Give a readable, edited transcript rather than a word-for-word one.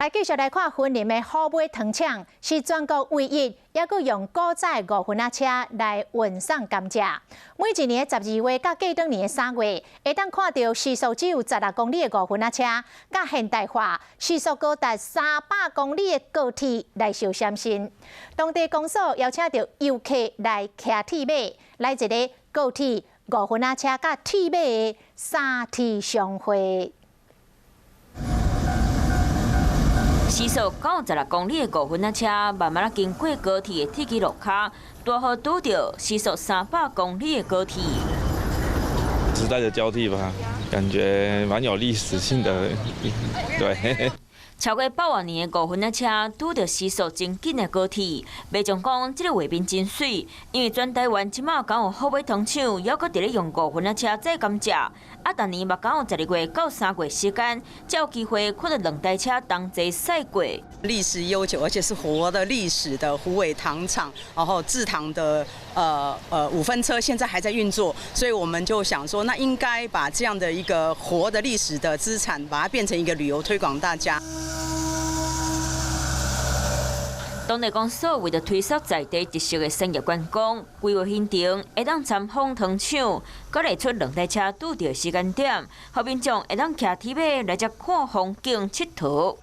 來繼續來看雲林的虎尾糖廠，是全國唯一猶閣用古早的五分仔車來運送甘蔗。每一年的12月佮過轉年的3月，會當看著時速只有16公里的五分仔車，佮現代化時速高達300公里的高鐵來相閃身。當地公所邀請著遊客來騎鐵馬，來一个高鐵、五分仔車佮鐵馬的三鐵相會。時速96公里的五分仔車，慢慢仔經過高鐵的鐵軌路跤，拄好拄著時速300公里的高鐵。時代的交替吧，感覺蠻有歷史性的，對。超過百外年的五分仔車拄著時速真緊的高鐵，民眾講這个畫面真媠，因為全台灣這馬敢有虎尾糖廠，猶閣佇咧用五分仔車載甘蔗，啊，逐年嘛敢有12月到3月時間，才有機會看著兩台車同齊駛過。歷史悠久，而且是活的歷史的虎尾糖廠，然後製糖的五分車現在還在運作，所以我們就想說，那應該把這樣的一個活的歷史的資產，把它變成一個旅遊推廣大家。當地公所為著推銷在地特色的產業觀光，規劃行程會當參訪糖廠，閣列出兩台車拄著的時間點，予民眾會當騎鐵馬來遮看風景、𨑨迌。